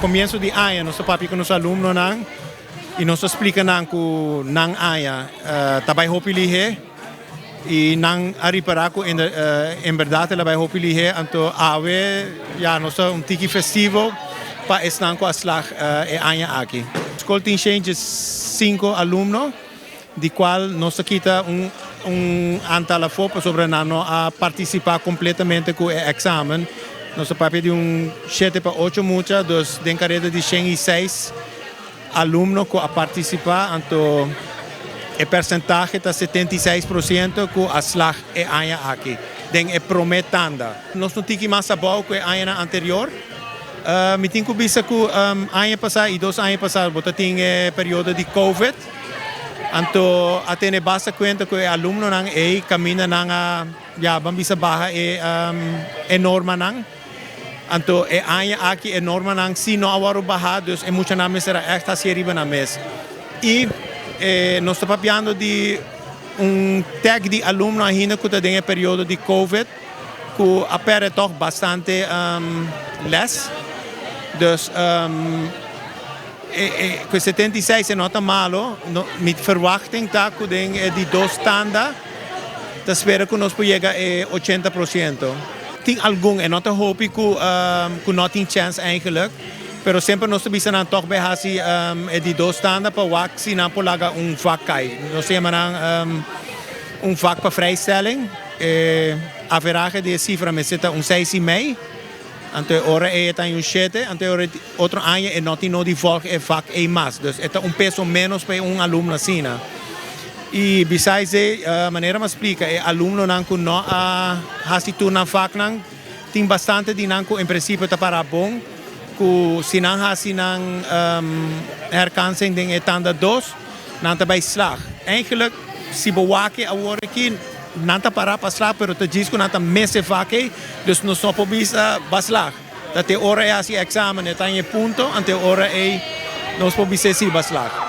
Comienzo di aña nos ta papia cu nos alumnonan y nos ta splica nan cu nan aña ta bay hopi lihe y nan a ripara cu en berdad el a bay hopi lihe. Anto awe ya nos ta un tiki festivo pa esnan cu a slag e aña aki. Scol tin 105 alumno, di cual nos ta kita un aantal afo pasobra nan no a participa completamente cu e examen. Nos ta papia di un 7 pa 8 mucha, dus den careda di 106 alumno cu a participa, anto e percentahe ta 76% cu a slag e aña aki den e prome tanda. Nos no tiki mas abou cu e aña anterior. Mi tin cu bisa cu aña pasa y 2 aña pasa bo tatin e periodo di COVID. Anto a tene basta cuenta cu e alumnonan e camina nan a ya ban bisa baha e normanan. Anto e aña aki e normanan si no a wordo baha, dus e muchanan mester a echt haci riba nan mes. Y nos ta papiando di un tag di alumno ainda cu ta den e periodo di COVID, cu a perde toch bastante les. Dus cu 76 no ta malo, no, mi verwachting ta cu den di dos tanda ta spera cu nos por yega e 80%. Tin algun, e no ta hopi cu no tin chance eigenlijk, pero semper nos ta bisa nan toch bay hasi e di dos tanda pa wak si nan por laga un vak kai. Nos ta yama nan un vak pa vrijstelling. Average di cifra mester ta un 6,5. Anto ora e ta un 7, anto ora otro aña e no tin no di volg e vak e mas. Dus e ta un peso menos pa un alumno asina. Y besides e manera m'a splica, e alumnonan cu no a hasi tur nan vaknan, tin bastante di nan cu en principio ta para bon, cu si nan hasi nan herkansing den e tanda 2, nan ta bay slag. Eigenlijk, si bo wak awor aki, nan ta para pa slag, pero ta djis cu nan ta mis e vak ei, dus nos no por bisa b'a slag. Dat e ora e hasi examen, e ta e punto, anto ora e nos por bisa si b'a slag.